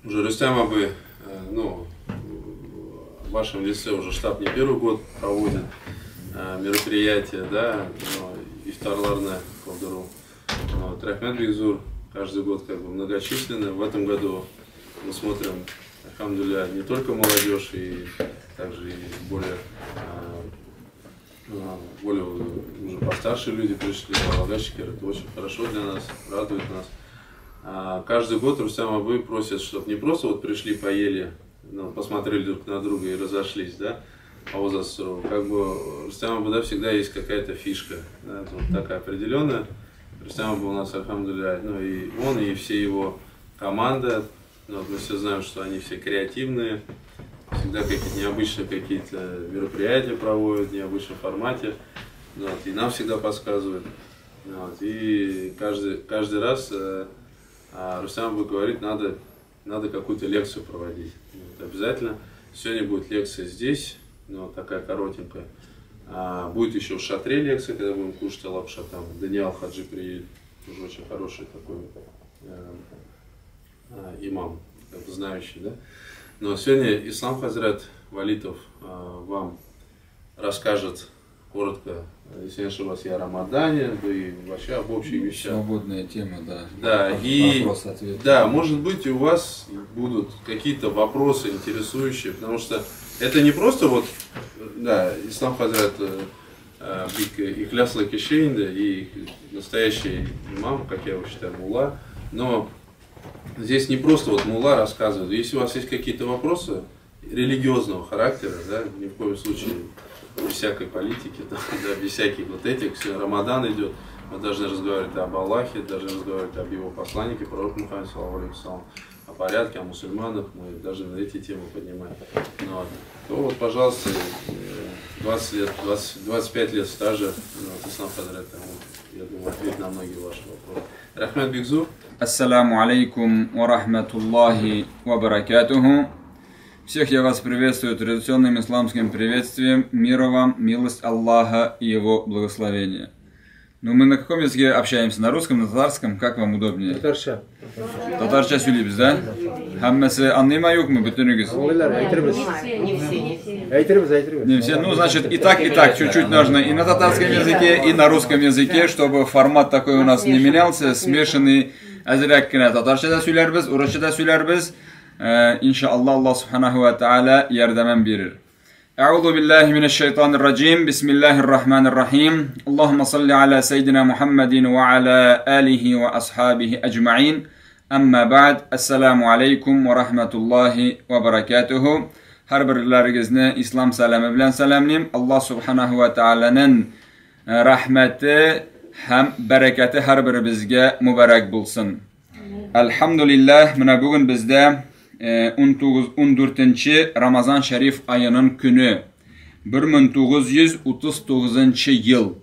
Уже Рустам абый, ну, в вашем лице уже штаб не первый год проводит мероприятия, да, ифтарларны кылдыру. Вот, рәхмәт бик зур, каждый год как бы многочисленный. В этом году мы смотрим, әлхәмдүлилләһ, не только молодежь, и также и более уже постарше люди пришли, Аллага шөкер, это очень хорошо для нас, радует нас. Каждый год Рустам абый просит, чтобы не просто вот пришли, поели, ну, посмотрели друг на друга и разошлись, да, а вот как бы Рустам абыда всегда есть какая-то фишка, да, вот такая определенная. Рустам абый у нас, әлхәмдүлилләһ, ну и он, и все его команда, ну, вот мы все знаем, что они все креативные, всегда какие-то необычные какие-то мероприятия проводят, в необычном формате, ну, вот, и нам всегда подсказывают. Вот, и каждый раз Рустам абый говорит, надо какую-то лекцию проводить. Вот, обязательно. Сегодня будет лекция здесь, ну, вот такая коротенькая. Будет еще в шатре лекция, когда будем кушать алапша, там Даниал Хаджи приедет, тоже очень хороший такой имам, как бы знающий, да. Но сегодня Ислам Хазрат Валитов вам расскажет коротко, если не ошибаюсь, и о Рамадане, да и вообще об общих вещах. Свободная тема, да. Да, и вопрос-ответ. Да, может быть, у вас будут какие-то вопросы интересующие, потому что это не просто вот, да, Ислам Хазрат бик ихляслы кеше инде, и настоящий имам, как я его считаю, мулла, но здесь не просто вот мулла рассказывает. Если у вас есть какие-то вопросы религиозного характера, да, ни в коем случае без всякой политики, да, без всяких вот этих, все, Рамадан идет, мы должны разговаривать об Аллахе, должны разговаривать об его посланнике, пророке Мухаммаде, саллаллаху алейхи вассалам, о порядке, о мусульманах, мы должны на эти темы поднимать. Ну, вот. То вот, пожалуйста, 20 лет, 20, 25 лет стажа, ну, вот, Ислам Хазрат, я думаю, ответит на многие ваши вопросы. Рәхмәт бик зур. Ассаламу алейкум ва рахматуллахи ва баракатуху. Всех я вас приветствую традиционным исламским приветствием. Мира вам, милость Аллаха и его благословение. Ну, мы на каком языке общаемся? На русском, на татарском? Как вам удобнее? Татарча. Татарча сөйлибез, да? Һәммәсе аңлыймы, юкмы, бөтенегез? Аңлыйлар, әйтербез. Не все, не все. Әйтербез, әйтербез. Не все. Ну, значит, и так, чуть-чуть нужно и на татарском языке, и на русском языке, чтобы формат такой у нас не менялся, смешанный. Әзрәк кенә татарча да сөйләрбез, урысча да сөйләрбез. Иншаллаһ, Аллаһ субханаху ва тааля ярдәмен бирер. أعوذ بالله من الشيطان الرجيم بسم الله الرحمن الرحيم اللهم صل على سيدنا محمد وعلى آله وأصحابه أجمعين أما بعد السلام عليكم ورحمة الله وبركاته. Һәр берләрегезне ислам сәламе белән сәламлим. Аллаһ субханаху ва тааляның рәхмәте һәм бәрәкәте һәр беребезгә мөбарәк булсын. Әлхәмдүлилләһ, менә бүген бездә 14 Рамазан шәриф аеның көне, 1939 ел.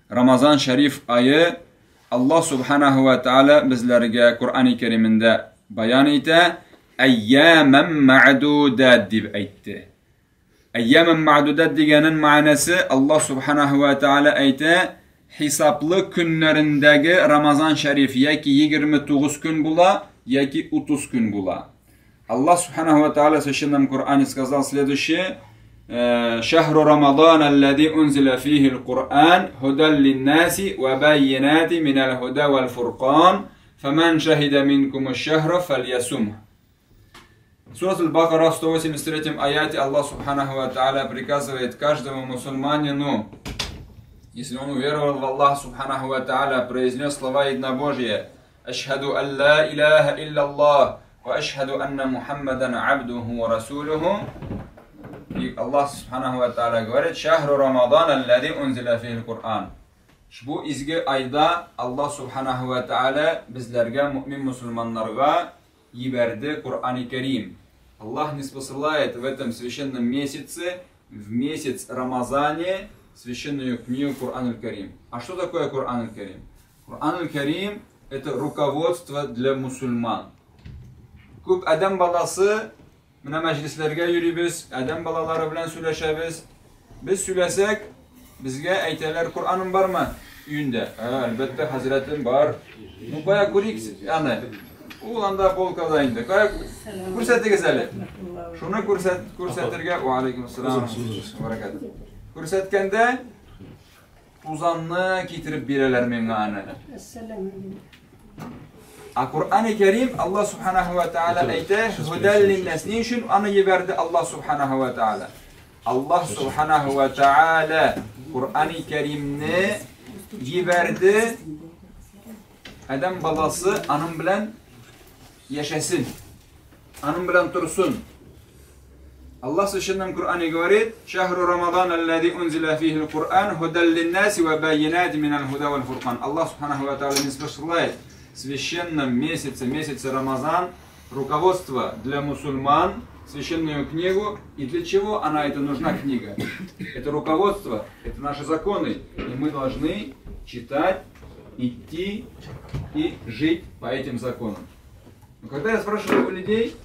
Рамазан шәриф ае Аллаһ субханаху ва тааля безләргә Коръән-и Кәримендә баян итә, әййәмән мәгъдудат дип әйтте. Әййәмән мәгъдудат дигәнең мәгънәсе Аллаһ субханаху ва тааля әйтә, хисаплы көннәрендәге Рамазан шәриф яки 29 көн була, яки 30 көн була. Аллах субханаху ва тааля в священном Коране сказал следующее: Шахру Рамадан аллади унзиля фихи аль-Кур'ан худан линнаси ва байинати минал худа вал фуркан фаман шахида минкум аш-шахра фальясумх. Сурат аль-Бакара в 183 аяте Аллах субханаху ва тааля приказывает каждому мусульманину, если он уверовал в Аллаха субханаху ва тааля, произнес слова единобожия: Ашхаду ан ла иляха илля Аллах ва ашхаду анна Мухаммадан абдуху ва расулуху. И Аллах субханаху ва тааля говорит: Шахру Рамадан аллади унзиля фихи аль-Кур'ан. Ушбу изге айда Аллах субханаху ва тааля безләргә, мөмин мусульманнарга ебәрде Коръән-и Кәрим. Аллах не спосылает в этом священном месяце, в месяц Рамазане, священную книгу Коръән аль-Кәрим. А что такое Коръән аль-Кәрим? Коръән аль-Кәрим — это руководство для мусульман. Күп адәм баласы, менә мәҗлесләргә йөрибез, адәм балалары белән сөйләшәбез. Без сөйләсәк, безгә әйтәләр: Коръәнең бармы өендә? Ә, әлбәттә, хәзрәтем, бар. Ну, бая күрик аны. Ул анда полкада инде. Кая күрсәтегез әле. Шуны күрсәт күрсәтергә. Ва алейкум ассалам. Күрсәткәндә тузанны китереп бирәләр миңа аны. А Коръән-и Кәрим Аллаһ субханаһу ва тааля әйтә, "Һудәл линнас" ни өчен аны җибәрде Аллаһ субханаһу ва тааля? Аллаһ субханаһу ва тааля Коръән-и Кәримне җибәрде Адәм баласы аның белән яшәсен, аның белән торсын. Аллаһ в Священном Коране говорит: «Шахру Рамадан аллази унзиля фихи аль-Кур'ан худал линнаси ва байинати миналь худа валь фуркан». Аллаһ субханаху ва тааля не спосылает в священном месяце, месяце Рамазан, руководство для мусульман, священную книгу. И для чего она это нужна книга? Это руководство, это наши законы. И мы должны читать, идти и жить по этим законам. Но когда я спрашиваю у людей,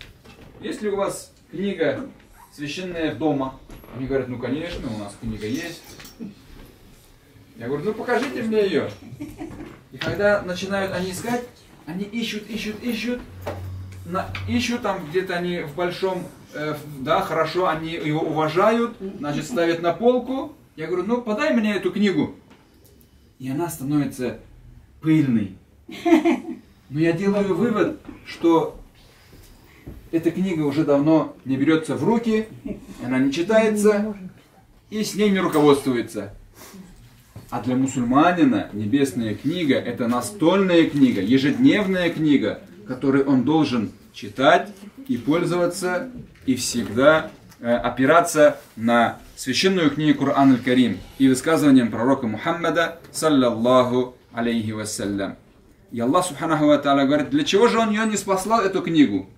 есть ли у вас книга священная дома? Они говорят, ну конечно, у нас книга есть. Я говорю, ну покажите мне ее. И когда начинают они искать, они ищут, ищут, ищут, ищут там где-то они в большом, да, хорошо, они его уважают, значит, ставят на полку. Я говорю, ну подай мне эту книгу. И она становится пыльной. Но я делаю вывод, что эта книга уже давно не берется в руки, она не читается и с ней не руководствуется. А для мусульманина небесная книга – это настольная книга, ежедневная книга, которой он должен читать и пользоваться, и всегда опираться на священную книгу Коран аль-Карим и высказыванием пророка Мухаммада, саллаллаху алейхи вассалям. И Аллах субханаху ва тааля говорит, для чего же он ее не спаслал, эту книгу?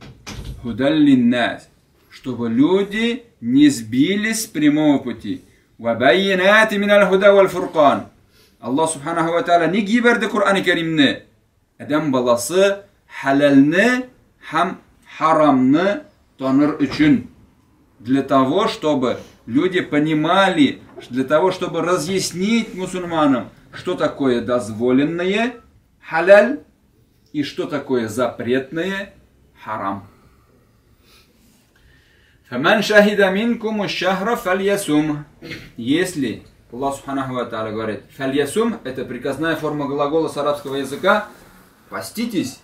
Худаль линнас, чтобы люди не сбились с прямого пути. Ва байинати миналь худа валь фуркан. Аллах субханаху ва тааля не гиберде Коран Каримне. Адам баласы халяльны хам харамны таныр өчен. Для того, чтобы люди понимали, для того, чтобы разъяснить мусульманам, что такое дозволенное халяль и что такое запретное харам. Фаман шахида минкум аш-шахра фальясум. Если Аллах субханаху ва тааля говорит, фальясум, это приказная форма глагола с арабского языка, поститесь.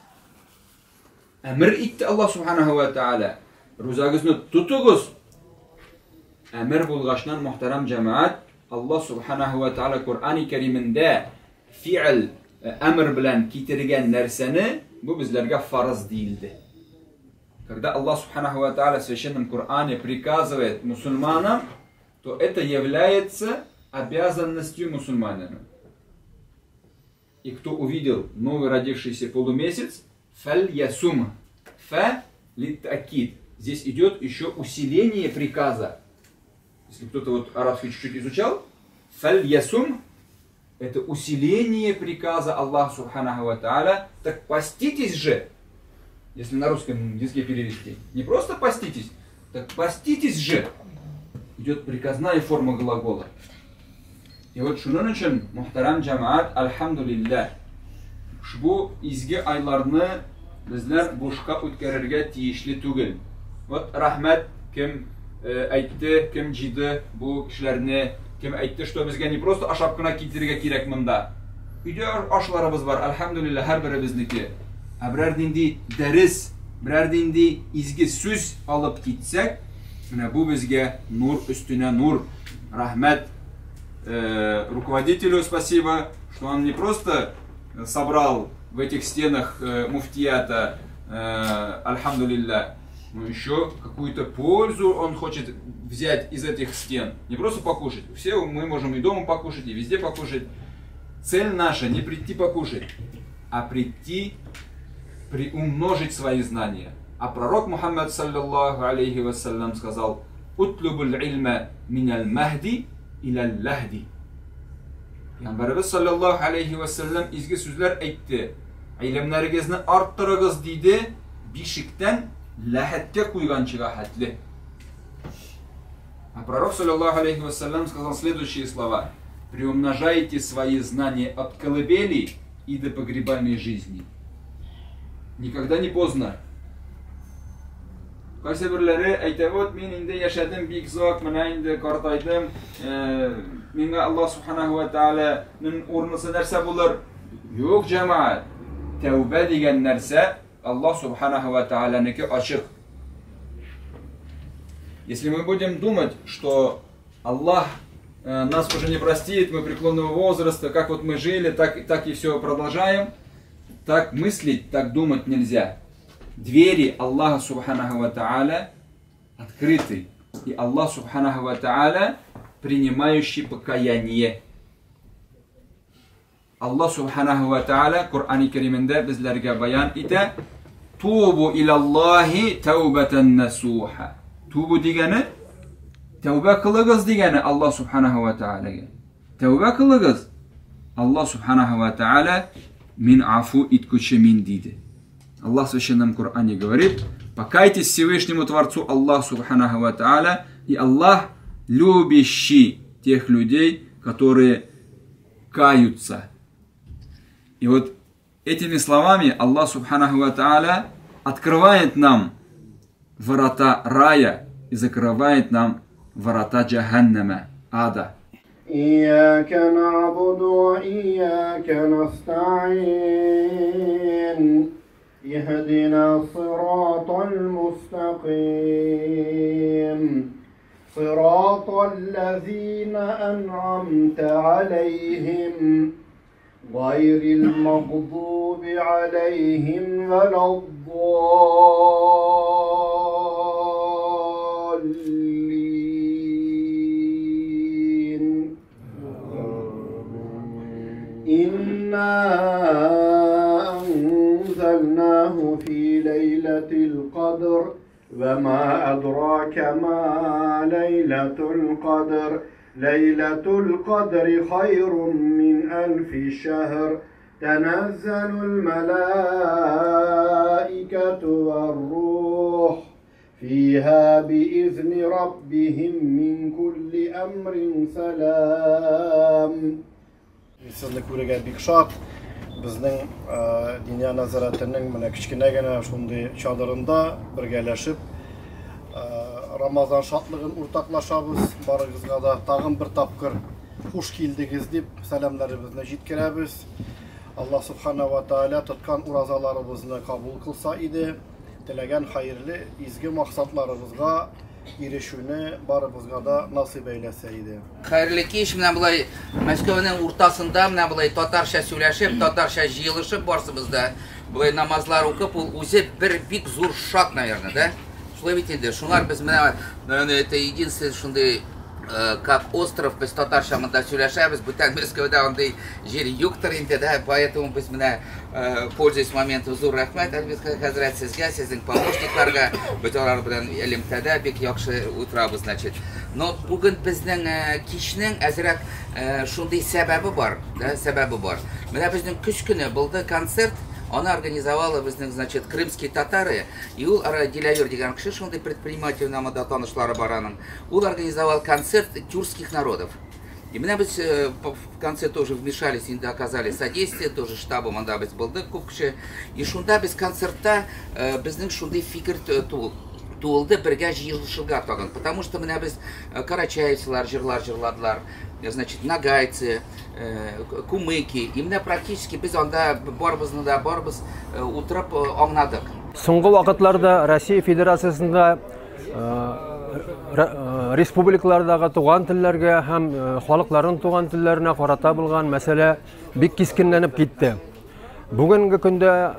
Әмер итте Аллах субханаху ва тааля. Рузагызны тутугыз. Әмер булгачнан, мөхтәрәм җәмәгать, Аллах субханаху ва тааля Коръән-и Кәримендә фи'л әмер белән китергән нәрсәне бу безләргә фарыз диелде. Когда Аллах субханаху ва тааля в священном Коране приказывает мусульманам, то это является обязанностью мусульманина. И кто увидел новый родившийся полумесяц, фаль ясум, фа литакид. Здесь идет еще усиление приказа. Если кто-то вот арабский чуть-чуть изучал, фаль ясум – это усиление приказа Аллаха субханаху ва тааля. Так поститесь же, если на русском языке перевести. Не просто поститесь, так поститесь же. Идет приказная форма глагола. И вот шуның өчен, мөхтәрәм җәмәгать, альхамдулилләһ, ушбу изге айларны безләр бушка үткәрергә тиешле түгел. Вот рәхмәт, кем әйтте, кем җыйды бу кешеләрне, кем әйтте, что безгә не просто ашап кына китерергә кирәк монда. Өйдә ашларыбыз бар, альхамдулилләһ, һәрберебезнеке. Ә берәр нинди дәрес, берәр нинди изге сүз алып китсәк, менә бу безгә нур өстенә нур. Рәхмәт руководителю спасибо, что он не просто собрал в этих стенах муфтията, альхамдулилля, но еще какую-то пользу он хочет взять из этих стен. Не просто покушать. Все мы можем и дома покушать, и везде покушать. Цель наша не прийти покушать, а прийти приумножить свои знания. А пророк Мухаммад, саллаллаху алейхи вассалям, сказал: «Утлюбул ильма миналь махди иләл ләһди». Пәйгамбәребез саллаллаху алейхи вассалям изге сүзләр әйтте. Гыйлемнәрегезне арттырыгыз диде, бишектән ләһәткә куйганчыга хәтле. А пророк саллаллаху алейхи вассалям сказал следующие слова: приумножайте свои знания от колыбели и до погребальной жизни. Никогда не поздно. Кайсы берләре әйтә, вот мин инде яшәдем бик озак, менә инде картайдым, миңа Аллаһ субханаху ва тааляның урынысы нәрсә булыр? Юк, җәмәгать. Тәүбә дигән нәрсә Аллаһ субханаху ва таалянеке ачык. Если мы будем думать, что Аллах нас уже не простит, мы преклонного возраста, как вот мы жили, так и все продолжаем, так мыслить, так думать нельзя. Двери Аллаха субханаху ва тааля открыты. И Аллах субханаху ва тааля принимающий покаяние. Аллаһ субханаху ва тааля Коръәни Кәримендә безләргә баян итә: Тубу илаллахи таубатан насуха. Тубу дигәне тәүбә кылыгыз дигәне Аллаһ субханаху ва тааляга. Тәүбә кылыгыз. Аллаһ субханаху ва тааля мин афу иткүче мин диде. Аллах в Священном Коране говорит: покайтесь Всевышнему Творцу Аллаху субханаху ва тааля, и Аллах любящий тех людей, которые каются. И вот этими словами Аллах субханаху ва тааля открывает нам ворота рая и закрывает нам ворота джаханнама, ада. إياك نعبد وإياك نستعين اهدنا الصراط المستقيم صراط الذين أنعمت عليهم غير المغضوب عليهم ولا الضالين. إنا أنزلناه في ليلة القدر وما أدراك ما ليلة القدر ليلة القدر خير من 1000 شهر تنزل الملائكة والروح فيها بإذن ربهم من كل أمر سلام. Сезне күрергә бик шат. Безнең Диния нәзарәтенең менә кечкенә генә шундый чадырында бергәләшеп Рамазан шатлыгын уртаклашабыз. Барыгызга да тагын бер тапкыр хуш килдегез дип сәламнәребезне җиткерәбез. Аллаһ субхана ва тааля тоткан уразаларыбызны кабул кылса иде, теләгән хәерле изге максатларыбызга ирешүне барыбызга да насыйп әйләсә иде. Хәерле кич, менә болай Мәскәүнең уртасында менә болай татарча сөйләшеп, татарча җыелышып барсыбыз да, болай намазлар укып, ул үзе бер бик зур шат, наверное, да? Шулай бит инде. Шуңар без менә, наверное, это единственный шундый как остров, без татарча монда сөйләшәбез, бүтән Мәскәүдә андый җир юктыр инде, да, поэтому без менә, пользуясь моментом, зур рәхмәт, Альберт хәзрәт, сезгә, сезнең помощникларга, без алар белән элемтәдә бик яхшы утырабыз, значит. Но бүген безнең кичнең әзрәк шундый сәбәбе бар, да, сәбәбе бар. Менә безнең көз көне булды концерт, аны организовала безнең, значит, крымские татары, и ул Дилявер дигән кеше, шундый предприниматель, намада танышлары бар аның. Ул организовал концерт тюркских народов. И менә без в конце тоже вмешались, инде оказали содействие, тоже штабы монда без булдык күп кеше. И шунда без концертта безнең шундый фикер туылды, бергә җыелышырга тагын. Потому что менә без карачаевцылар җырлар җырладылар, значит, нагайцы, кумыки. И менә практически без анда барыбызны да барыбыз утырып аңладык. Соңгы вакытларда Россия Федерациясендә республикалардагы туган телләргә һәм халыкларның туган телләренә карата булган мәсьәлә бик кискенләнеп китте. Бүгенге көндә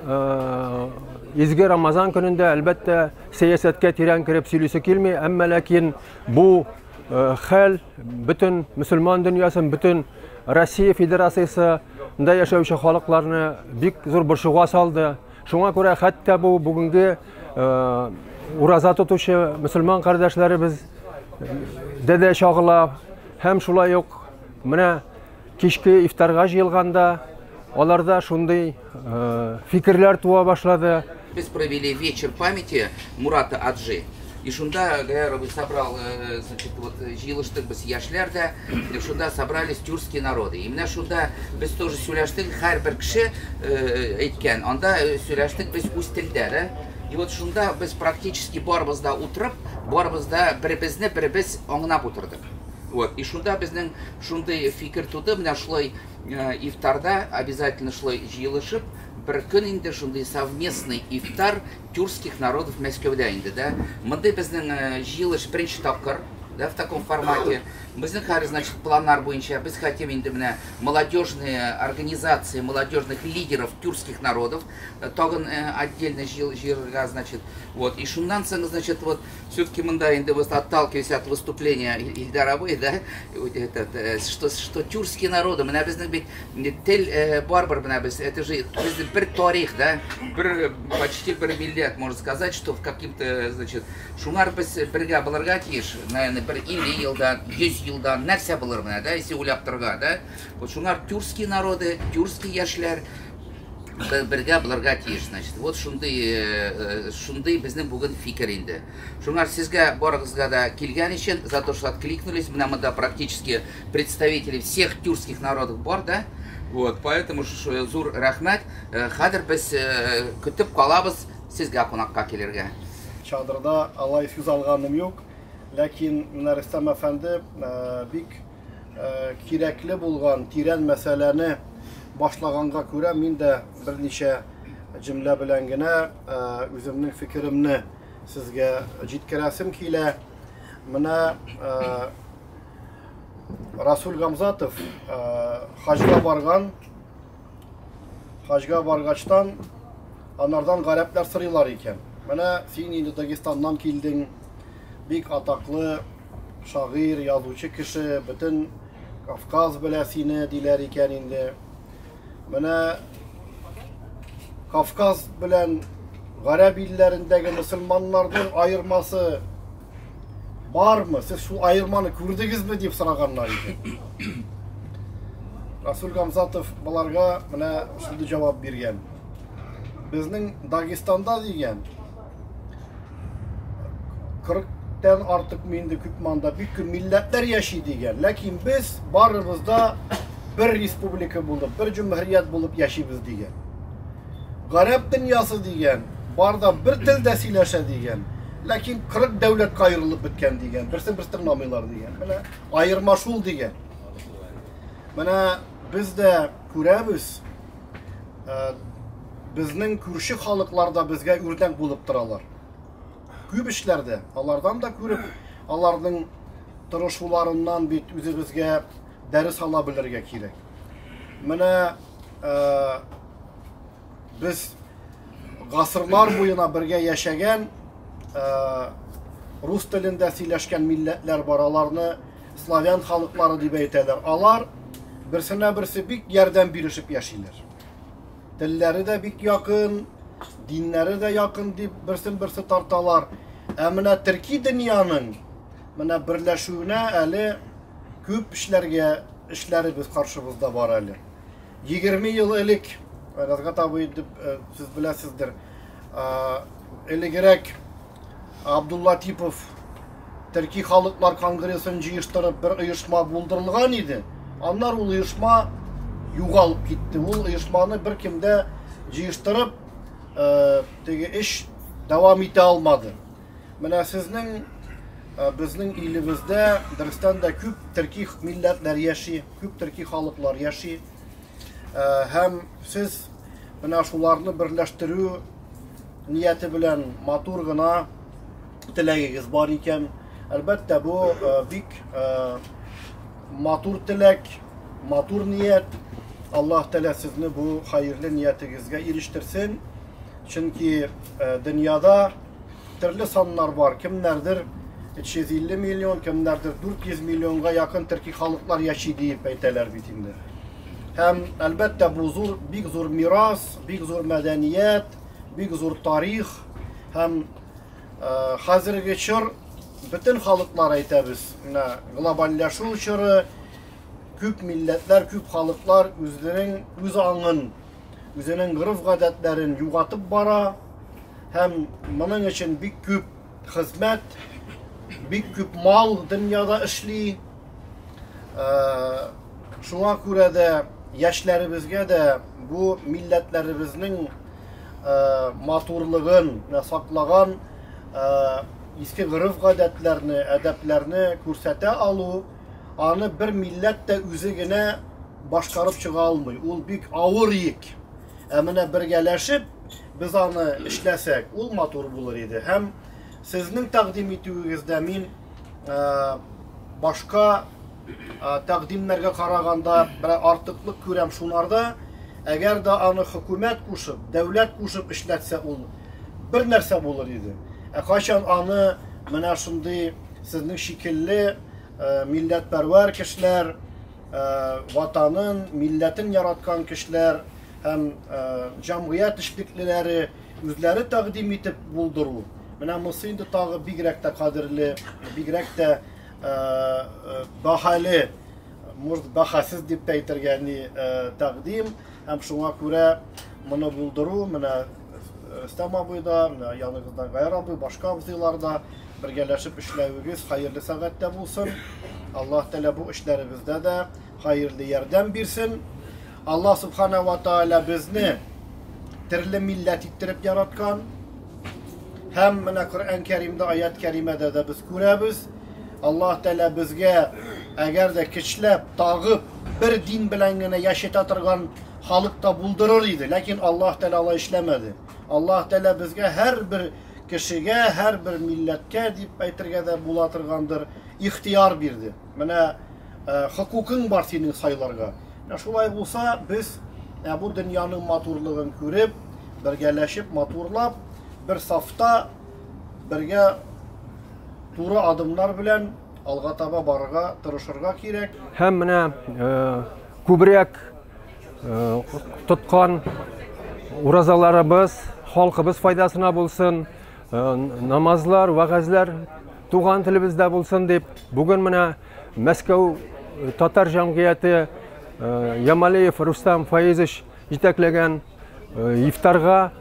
изге Рамазан көнендә әлбәттә сәясәткә тирән кереп сөйлисе килми, әмма ләкин бу хәл бөтен мөселман дөньясын, бөтен Россия Федерациясендә яшәүче халыкларны бик зур борчуга салды. Шуңа күрә хәтта бу бүгенге ураза тотучы мөселман кардәшләребез дә чагыла һәм шулай ук менә кичке ифтарга җыелганда аларда шундый фикерләр туа башлады. Без провели вечер памяти Мурата Аджи. И шунда Гаяр абый собрал, значит, вот җыелыштык без яшьләр дә, и шунда собрались тюркские народы. И менә шунда без тоже сөйләштек, һәрбер кеше әйткән, анда сөйләштек без үз телдә, да? И вот шунда без практически барыбыз да утырып, барыбыз да беребезне беребез аңлап утырдык. Вот. И шунда безнең шундый фикер туды, менә шулай ифтарда обязательно шулай җыелышып, бер көн инде шундый совместный ифтар тюркских народов Мәскәүдә инде, да. Мондый безнең җыелыш беренче тапкыр, да, в таком формате. Безнең хәзер, значит, планнар буенча без хотим инде менә молодежные организации молодежных лидеров тюркских народов тагын отдельно җыярга, значит, вот. И шуннан соң, значит, вот все-таки монда инде вот отталкиваясь от выступления Ильдар абый, да, вот этот, что тюркские народы, менә безнең бит тел барыбер менә без, это же безнең бер тарих, да, бер почти бер милләт, можно сказать, что в каким-то, значит, шуңар без бергә булырга тиеш, наверное, бер 50 елдан, 100 елдан нәрсә булыр менә, да, если уйлап торырга, да. Вот шуңар тюркские народы, тюркские яшьләр бергә булырга тиеш, значит. Вот шундый безнең бүген фикер инде. Шуңар сезгә барыгызга да килгән өчен, за то, что откликнулись, менә монда практически представители всех тюркских народов бар, да? Вот, поэтому зур рәхмәт. Хәзер без көтеп калабыз сезгә кунакка килергә. Чадырда алай сүз алганым юк, ләкин менә Рөстәм әфәнде бик кирәкле булган тирән мәсьәләне башлаганга күрә мин дә берничә җөмлә белән генә үземнең фикеремне сезгә җиткерәсем килә. Менә Расул Гамзатов хаҗга барган, хаҗга баргачтан анардан гарәпләр сорыйлар икән. Менә син инде Дагестаннан килдең, бик атаклы шагыйрь, язучы кеше, бөтен Кавказ белә сине, диләр икән инде. Менә Кавказ белән гарәп илләрендәге мөселманнарның аермасы бармы? Сез шул аерманы күрдегезме дип сораганнар икән. Расул Гамзатов боларга менә шундый җавап биргән. Безнең Дагестанда дигән 40-тан артык инде күп манда бик күп милләтләр яши дигән. Ләкин без барыбыз да бер республика булып, бер җөмһүрият булып яшибез дигән. Гарәп дөньясы дигән, бар да бер телдә сөйләшә дигән. Ләкин 40 дәүләткә аерылып беткән дигән. Берсен берсе тыңламыйлар дигән. Менә аерма шул дигән. Менә без дә күрәбез, безнең күрше халыклар да безгә үрнәк булып торалар. Күп эшләрдә алардан да күреп, аларның тырышуларыннан бит үзебезгә дәрес ала белергә кирәк. Менә без гасырлар буена бергә яшәгән, рус телендә сөйләшкән милләтләр бар, аларны славян халыклары дип әйтәләр. Алар берсенә берсе бик ярдәм бирешеп яшиләр. Телләре дә бик якын, диннәре дә якын дип берсен берсе тарталар. Ә менә төрки дөньяның менә берләшүенә әле күп эшләргә эшләребез каршыбызда бар әле. 20 ел элек, Рәзгат абый дип сез беләсездер, элегрәк Абдулла Типов Төрки халыклар конгрессын җыештырып бер оешма булдырылган иде. Аннары ул оешма югалып китте. Ул оешманы бер кем дә җыештырып, теге эш дәвам итә алмады. Менә сезнең безнең илебездә дөрестән дә күп төрки милләтләр яши, күп төрки халыклар яши. Һәм сез менә шуларны берләштерү нияте белән матур гына теләгегез бар икән. Әлбәттә, бу бик матур теләк, матур ният. Аллаһ Тәгалә сезне бу хәерле ниятегезгә ирештерсен. Чөнки дөньяда төрле саннар бар. Кемнәрдер 350 миллион, кемнәрдер 400 миллионга якын төрки халыклар яши диеп әйтәләр бит инде. Һәм әлбәттә бу зур, бик зур мирас, бик зур мәдәният, бик зур тарих һәм хәзерге чор бөтен халыклар әйтәбез. Менә глобальләшү чоры, күп милләтләр, күп халыклар үзләренең үз аңын, үзенең гореф-гадәтләрен югатып бара һәм моның өчен бик күп хезмәт, бик күп мал дөньяда эшли. Шуңа күрә дә яшьләребезгә дә бу милләтләребезнең матурлыгын саклаган иске гореф-гадәтләрне, әдәпләрне күрсәтә алу, аны бер милләт тә үзе генә башкарып чыга алмый. Ул бик авыр йөк. Ә менә бергәләшеп без аны эшләсәк, ул матур булыр иде. Һәм сезнең тәкъдим итүегездә мин башка тәкъдимнәргә караганда бер артыклык күрәм шунарда, әгәр дә аны хөкүмәт кушып, дәүләт кушып эшләтсә, ул бер нәрсә булыр иде. Ә кайчан аны менә шундый сезнең шикелле милләтпәрвәр кешеләр, ватанын, милләтен яраткан кешеләр һәм җәмгыять эшлеклеләре үзләре тәкъдим итеп булдыру, менә монысы инде тагы бигрәк тә кадерле, бигрәк тә баһалы, может, баһасыз дип тә әйтергә ни тәкъдим. Һәм шуңа күрә моны булдыру, менә Рөстәм абый да, менә яныгызда Гайр абый, башка абзыйлар да бергәләшеп эшләвегез хәерле сәгатьтә булсын. Аллаһ Тәгалә бу эшләребездә дә хәерле ярдәм бирсен. Аллаһ Субхана ва Тааля безне төрле милләт иттереп яраткан. Һәм менә Коръән Кәримдә, аят Кәримәдә дә без күрәбез. Аллаһ Тәгалә безгә әгәр дә көчләп, тагып, бер дин белән генә яшәтә торган халык та булдырыр иде. Ләкин Аллаһ Тәгалә алай эшләмәде. Аллаһ Тәгалә безгә һәрбер кешегә, һәрбер милләткә дип әйтергә дә була торгандыр, ихтияр бирде. Менә хокукың бар синең сайларга. Менә шулай булса, без бу дөньяның матурлыгын күреп, бергәләшеп, матурлап, бер сафта бергә туры адымнар белән алга таба барырга тырышырга кирәк. Һәм менә күбрәк тоткан уразаларыбыз халкыбыз файдасына булсын, намазлар, вәгазьләр туган телебездә булсын дип, бүген менә Мәскәү татар җәмгыяте Ямалиев Рустам Фаизович җитәкләгән ифтарга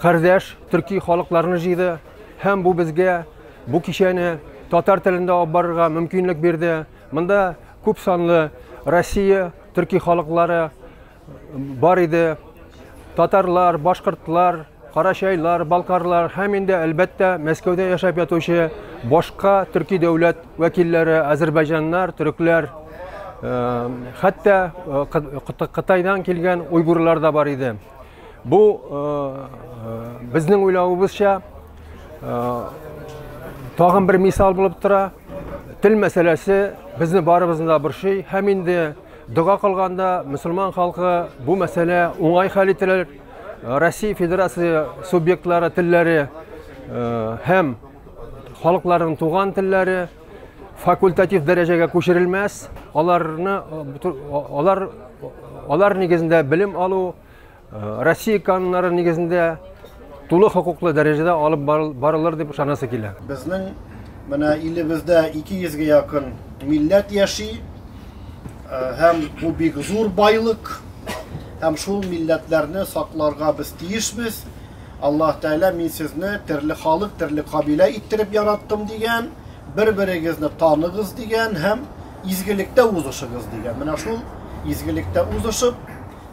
кардәш төрки халыкларны җыйды һәм бу безгә бу кичәне татар телендә алып барырга мөмкинлек бирде. Монда күп санлы Россия төрки халыклары бар иде. Татарлар, башкортлар, карачайлар, балкарлар һәм инде әлбәттә Мәскәүдә яшәп ятучы башка төрки дәүләт вәкилләре, азербайҗаннар, төрекләр, хәтта Кытайдан килгән уйгурлар да бар иде. Бу безнең уйлавыбызча тагын бер мисал булып тора. Тел мәсьәләсе безне барыбызны да борчый һәм инде дога кылганда мөселман халкы бу мәсьәлә уңай хәл ителер. Россия Федерация субъектлары телләре һәм халыкларының туган телләре факультатив дәрәҗәгә күчерелмәс. Аларны алар алар нигезендә белем алу Россия кануннары нигезендә тулы хокуклы дәрәҗәдә алып барылыр дип ышанасы килә. Безнең менә илебездә 200гә якын милләт яши, һәм бу бик зур байлык, һәм шул милләтләрне сакларга без тиешбез. Аллаһ Тәгалә мин сезне төрле халык, төрле кабилә иттереп яраттым дигән, бер-берегезне таныгыз дигән һәм изгелектә узышыгыз дигән. Менә шул изгелектә узышып,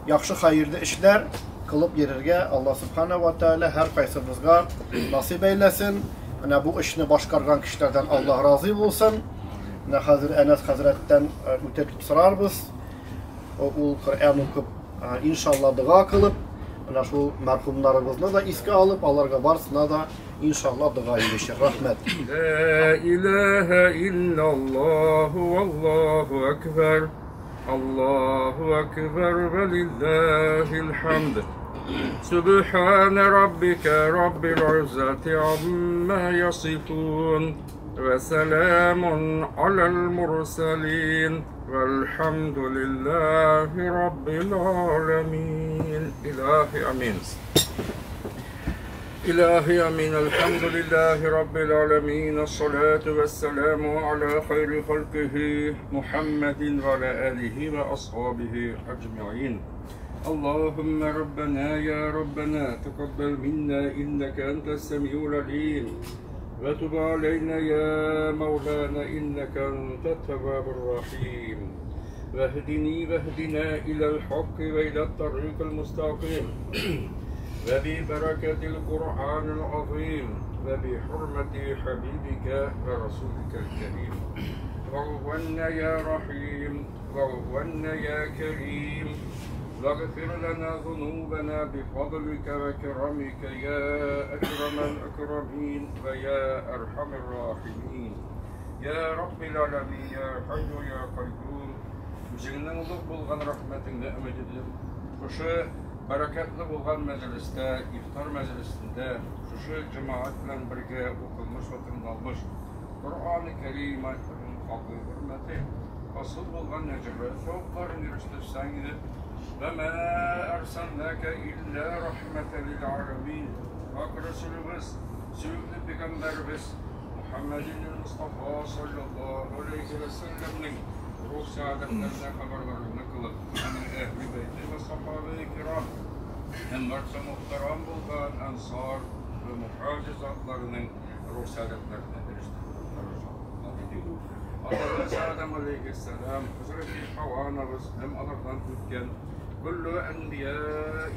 яхшы хәерле эшләр кылып йөрергә Аллаһ Субхана ва Тәгалә һәркайсыбызга насыйп әйләсен. Менә бу эшне башкарган кешеләрдән Аллаһ разый булсын. Менә хәзер Әнәс хәзрәттән үтеп сорарбыз. Ул Коръән укып, иншалла дога кылып, менә шул мәрхүмнәребезне дә искә алып, аларга барысына да иншалла дога ирешер. Рәхмәт. Ла илаһа иллаллаһу валлаһу акбар. Аллаһу акбар ва лиллаһил хамд. Субхана раббика раббил иззати амма ясифун. Ва саламун алал мурсалин. Вальхамдулиллахи раббил аламин. Илахи амин. إلهي أمين. الحمد لله رب العالمين، الصلاة والسلام على خير خلقه محمد وعلى آله وأصحابه أجمعين. اللهم ربنا يا ربنا تقبل منا إنك أنت السميع العليم، وتب علينا يا مولانا إنك أنت التواب الرحيم. واهدني واهدنا إلى الحق وإلى الطريق المستقيم وببركة القرآن العظيم وبحرمة حبيبك ورسولك الكريم. واغفرنا يا رحيم، واغفرنا يا كريم، واغفر لنا ذنوبنا بفضلك وكرمك يا أكرم الأكرمين ويا أرحم الراحمين. يا رب العالمين يا حي يا قيوم. Үзеңнең олуг булган рәхмәтеңне өмет итеп, шушы бәрәкәтле булган мәҗлестә, ифтар мәҗлесендә, шушы җәмәгать белән бергә укылмыш ва тыңлалмыш Коръән-и Кәрим аятының хакы хөрмәте, асыл булган әҗер вә савапларын ирештерсәң иде. Вә мә әрсәлнәкә илля рәхмәтән лил аләмин. Пак Рәсүлебез, сөекле пәйгамбәребез Мухаммәдин Мустафа саллаллаһу алейхи вә сәлләмнең рух сәгадәтләренә хәбәрләрне кылып, аның әһле бәйте вә сахабе кирам һәм барча мөхтәрәм булган ансар вә мухаҗир затларының рух сәгадәтләренә ирештерү. Атабыз Адам алейхиссалам, Хәзрәти Һава анабыз һәм алардан үткән күлле әнбия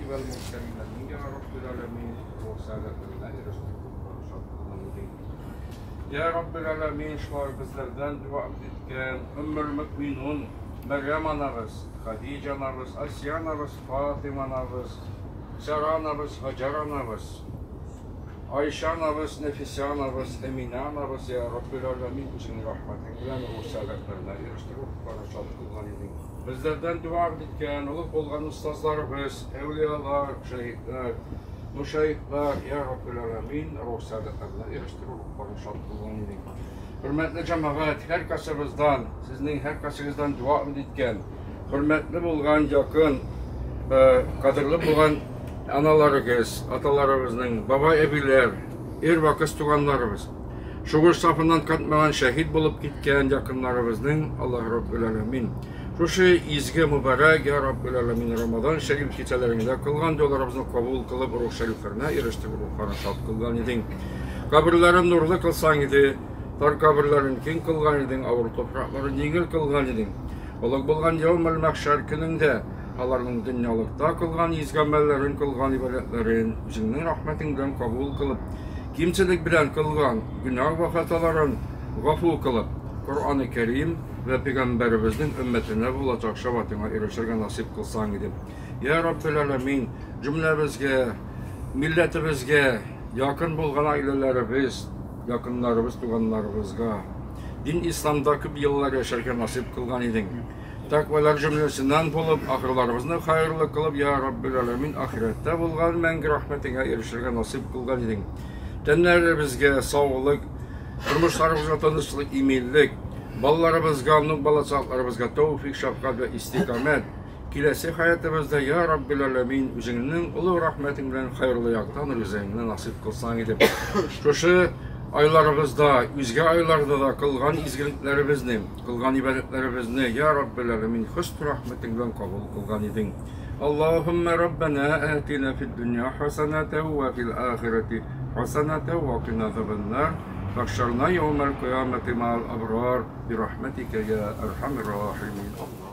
вәл мурсалиннең я Раббил аләмин рух сәгадәтләренә ирештерү. Я Раббил аләмин, шулар безләрдән дуа иткән Өммül мөминун Мәрьям анабыз, Хадиҗа анабыз, Асия анабыз, Фатима анабыз, Сара анабыз, Һаҗәр анабыз, Айша анабыз, Нәфисә анабыз, Әминә анабыз, я Раббил аләмин, үзеңнең рәхмәтең белән рух сәгадәтләренә ирештерү барышат кылган идең. Безләрдән дуа иткән олуг булган остазларыбыз, әүлиялар, шәһидләр, мушаихлар, я Раббил аләмин, рух сәгадәтләренә ирештерү барышат кылган идең. Хөрмәтле җәмәгать, һәр кайсыбыздан, сезнең һәр кайсыгыздан дуа иткән, хөрмәтле булган, якын, кадерле булган аналарыгыз, аталарыбызның, бабай-әбиләр, ир вә кыз туганнарыбыз, шугыш сафыннан кайтмаган шәһид булып киткән якыннарыбызның Аллаһ Раббил аләмин шушы изге мөбарәк я Раббил аләмин Рамазан шәриф кичәләрендә кылган догаларыбызны кабул кылып, рух шәрифләренә ирештереп, рухларын шат кылган идең. Каберләрен нурлы кылсаң иде, тар каберләрен киң кылган идең, авыр туфракларын җиңел кылган идең. Олуг булган яумел мәхшәр көнендә аларның дөньялыкта кылган изге гамәлләрен, кылган ибадәтләрен үзеңнең рәхмәтең белән кабул кылып, кимчелек белән кылган гөнаһ вә хаталарын гафу кылып, Коръән-и Кәрим вә пәйгамбәребезнең өммәтенә булачак шәфәгатеңә ирешергә насыйп кылсаң иде. Я Раббил аләмин, җөмләбезгә, милләтебезгә, якын булган гаиләләребез, якыннарыбыз, туганнарыбызга дин исламда күп еллар яшәргә насыйп кылган идең. Тәкъвалар җөмләсеннән булып, ахырларыбызны хәерле кылып, я Раббил аләмин, ахирәттә булган мәңге рәхмәтеңә ирешергә насыйп кылган идең. Тәннәребезгә саулык, тормышларыбызга тынычлык, иминлек, балаларыбызга, внук балачакларыбызга тәүфик, шәфкать вә истикамәт, киләсе хәятыбызда, я Раббил аләмин, үзеңнең олы рәхмәтең белән хәерле яктан ризыгыңны насыйп кылсаң иде. Шушы айларыбызда, үзгә айларда да кылган изгелекләребезне, кылган ибадәтләребезне, я Раббил аләмин, хөсн рәхмәтең белән кабул кылган идең. Аллаһумма раббана атина фид дөнья хасанатан ва фил ахирати хасанатан ва кина азабаннар. Вахшарна яумал кыямати маал абрар бирахматика я архамар рахимин.